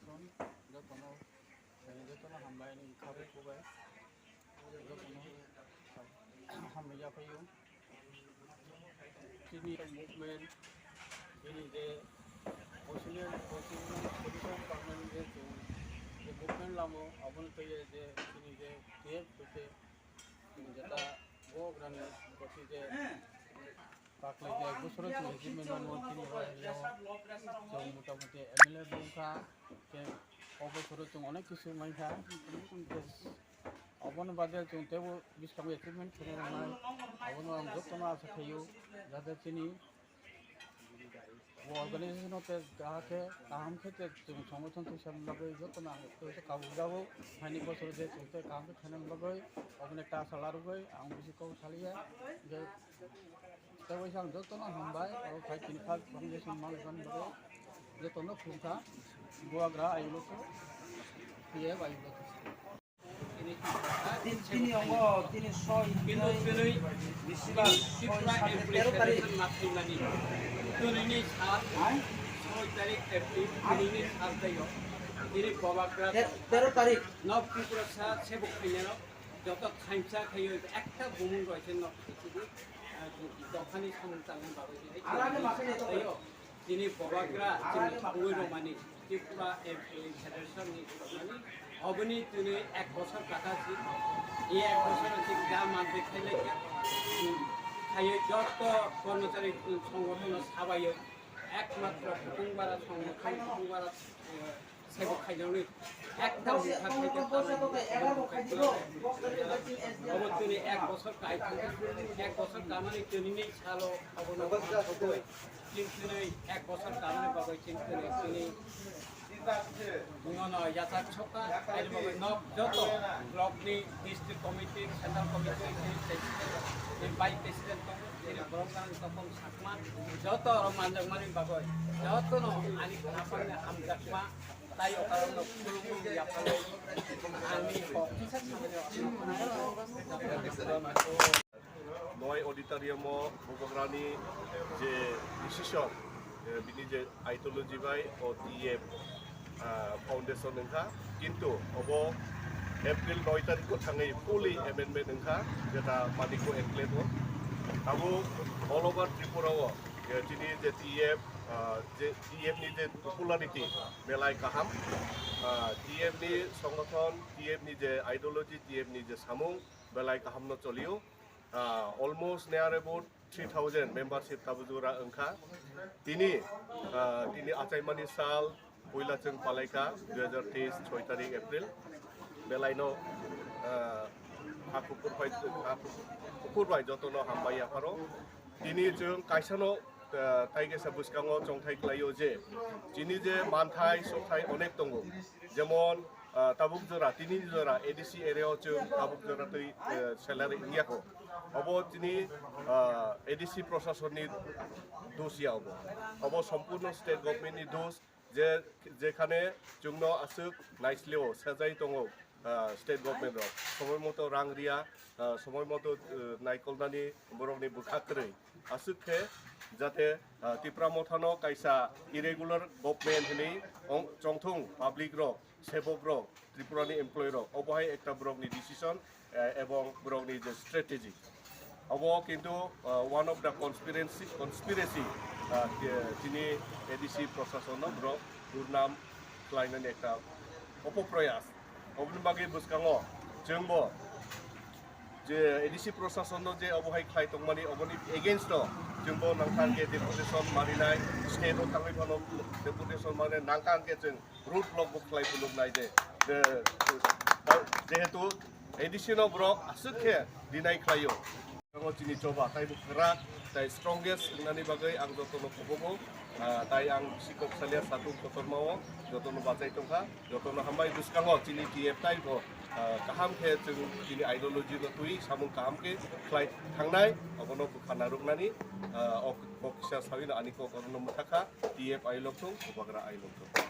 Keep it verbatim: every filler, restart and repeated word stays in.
Jotono, jotono hambai ni khabu khubai. Jotono hambai ya phai ou. Chini movement, chini je Bosnia, Bosnia Solution Parliament je chung je movement lamo, abo ni tui ye je chini je T F hoite, chini jeta bo grani boti je Taklai je ek bosor o chung achievement mano, chini bo area o chung motamuti M L A bung kha, khe o bosor o chung onek kisu mai kha. Abo ni bade chung tebo buskang achievement khe nai, abo no ang joto no asa khe ou, jate chini bo organization o te kaham khe, kaham khe te chung songothon tuisa ni bagoi joto no ang tuisa kabo jabo, phaini bosor o je chung te kaham khe khe nai bagoi, abo ni ta sala rugoi ang bisi kau saliya, je Tei waisa ang joto no hambai, abo phai tini first foundation malai bani bagoi, joto no khulumkha, Bubagra ayulo khe, P F ayulo khe. Tin, tini ongo, tini soi, Hindu noi, tini soi, Tripura sat, tero tarik. Application mathaimani. Tini ni sat, hai? Soi tarik April, tini ni sat tayo. Tini Bubagra. Te-, tero tarik. North Tripura sa, sebok khainai rok. Joto khaimsa khaio ekta bumung roi se nok khaisidi, ah, dophani samung tangnai bagoi se. Tini Bubagra chini thangwi romani Tripura M P Federation ni romani. Oboni tini ek bosor kaka si, e ek bosor si da manthai khailai kha. Khaio joto kormochari songgothon no sabaio ekmatro Kutungbara songgothon, Kutungbara, eh, Sebo khainani ekta mungha khaikhe tamo. Obo tini ek bosor kai thang, ek bosor kamani tini ni salo obo no thangwi chini ek bosor kamani bagwi chini tini nono yachak sokha, aini bagwi nok joto block ni district committee, central committee, vice president tong, tini borok rang tokong sakma, joto oro manjakmani bagwi joto no ani khapang ni hamjakma. Noi auditorium o Bubagra ni je decision, eh, bini je ideology bai o T F, ah, foundation wngkha, kintu obo April noi tarik o thangwi fully amendment wngkha, jeta Manikpur enclave o. Abo all over Tripura o, eh, chini je T F, ah, je T F ni je popularity, belai kaham. Ah, T F ni songothon, T F ni je ideology, T F ni je samung, belai kaham no choli ou. Ah, almost near about three thousand membership tabuk jora wngkha. Tini, ah, tini achaimani sal, poila chwng palaikha, dui hazar teis, soi tarik April. Belai no, ah, ha kuphur bai, ha kuphur bai joto no hambai yapharo. Tini chwng kaisa no, ah, tai kaisa bwskango chongthai khlai o je, chini je manthai, sothai onek tongo. Jemon, ah, tabuk jora, tini ni jora A D C area o chwng tabuk jora twi, eh, salary wngya kho. Obo tini, ah, A D C prosason ni dos ya obo. Obo sompurno state government ni dos, je, jekhane chwngno aswk naisleo, sajai tongo, ah, state government rok. Somoi moto rang riya, ah, somoi moto, eh, naikolnani borokni bwkha kwrwi. Aswk khe jate, ah, Tipra Mothano kaisa irregular government hinwi ong-, chongthung public rok, sebok rok, Tripura ni employee rok, obo hai ekta borok ni decision, eh, ebong borok ni je strategy. Obo kintu, ah, one of the conspiracy, conspiracy, ah, je chini A D C prosason no borok durnam khlainani ekta opoproyas. Oboni bagwi bwskango chwngbo je A D C prosason no je obo hai khlai tongmani, oboni against o chwngbo nangkha hwnkhe deputation marinai, state o thangwi phano deputation marinai nangkha hwnkhe chwng road block bo khlai phunuknai je, je, jehetu A D C no borok aswk khe deny khlaio. Abo chini choba taibo kwrak, tai strongest wngnani bagwi ang jotono kubugo, ah, tai ang bisi kok salia satung kotorma o jotono bachai tongkha, jotono hambai bwskango chini T F taibo, ah, kaham khe chwng chini ideology no twi samung kaham khe khlai thangnai, obono bwkha narwknani, ah, o kok kisa sawino ani kok orono mwthakha, T F ailokthung, Bubagra ailokthung.